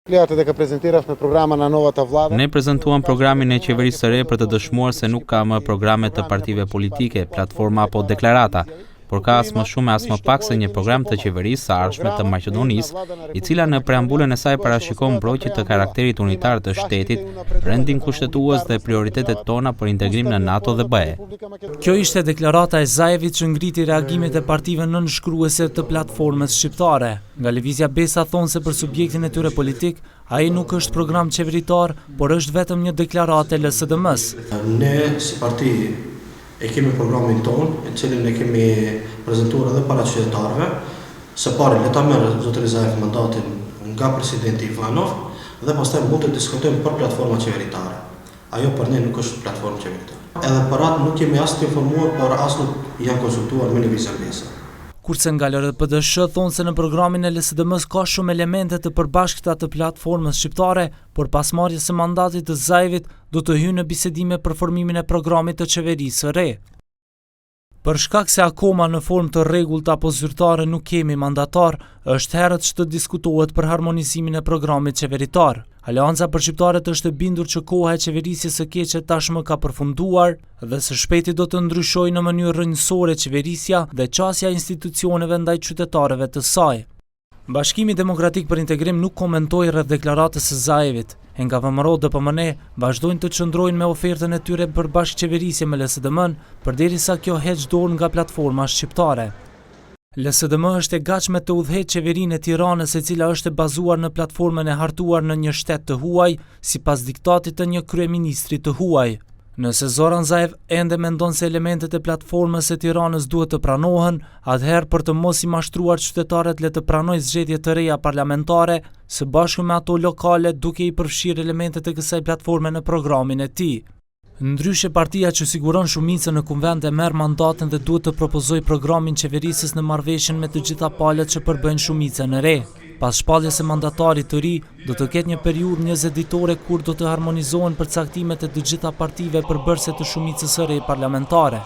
Gledate дека презентиравме програма на новата влада. Ne prezantuam programin e qeverisë së re për të dëshmuar se nuk ka më programe të partive politike, platforma apo deklarata, por ka as më shumë e as më pak se një program të qeverisë së ardhshme të Maqedonisë, i cila në preambulën e saj parashikon mbrojtje të karakterit unitar të shtetit, rendin kushtetues dhe prioritetet tona për integrim në NATO dhe BE. Kjo ishte deklarata e Zaevit që ngriti reagimet e partive nënshkruese të platformës shqiptare. Nga Lëvizja Besa thonë se për subjektin e tyre politik, ai nuk është program qeveritar, por është vetëm një deklaratë e LSDM-së. Ne si parti e kemi programin tonë, e cilin e kemi prezentuar edhe para qytetarëve. Së pari le ta merr zotëri Zaev mandatin nga presidenti Ivanov dhe pastaj mund të diskutojmë për platforma qeveritare. Ajo për ne nuk është platformë qeveritare. Edhe për atë nuk jemi as të informuar, por as nuk janë konsultuar me Lëvizjen Besa. Kurse nga LRPDSH thonë se në programin e LSDM-së ka shumë elemente të përbashkëta të platformës shqiptare, por pas marrjes së mandatit të Zaevit do të hyjnë në bisedime për formimin e programit të qeverisë së re. Për shkak se akoma në formë të rregullt apo zyrtare nuk kemi mandatar, është herët që të diskutohet për harmonizimin e programit qeveritar. Aleanca për Shqiptarët është e bindur që koha e qeverisjes së keqe tashmë ka përfunduar dhe së shpejti do të ndryshojë në mënyrë rrënjësore qeverisja dhe qasja e institucioneve ndaj qytetarëve të saj. Bashkimi Demokratik për Integrim nuk komentoi rreth deklaratës së Zaevit. E nga VMRO DPMNE vazhdojnë të qëndrojnë me ofertën e tyre për bashkëqeverisje me LSDM-n, përderisa kjo heq dorë nga platforma shqiptare. LSDM është e gatshme të udhëheqë qeverinë e Tiranës e cila është e bazuar në platformën e hartuar në një shtet të huaj, sipas diktatit të një kryeministri të huaj. Nëse Zoran Zaev ende mendon se elementet e platformës së Tiranës duhet të pranohen, atëherë për të mos i mashtruar qytetarët le të pranojë zgjedhje të reja parlamentare së bashku me ato lokale duke i përfshirë elementet e kësaj platforme në programin e tij. Ndryshe partia që siguron shumicën në kuvend e merr mandatin dhe duhet të propozojë programin qeverisës në marrëveshjen me të gjitha palët që përbëjnë shumicën e re. Pas shpalljes së mandatarit të ri, do të ketë një periudhë 20 ditore kur do të harmonizohen përcaktimet e të gjitha partive përbërëse të shumicës së re parlamentare.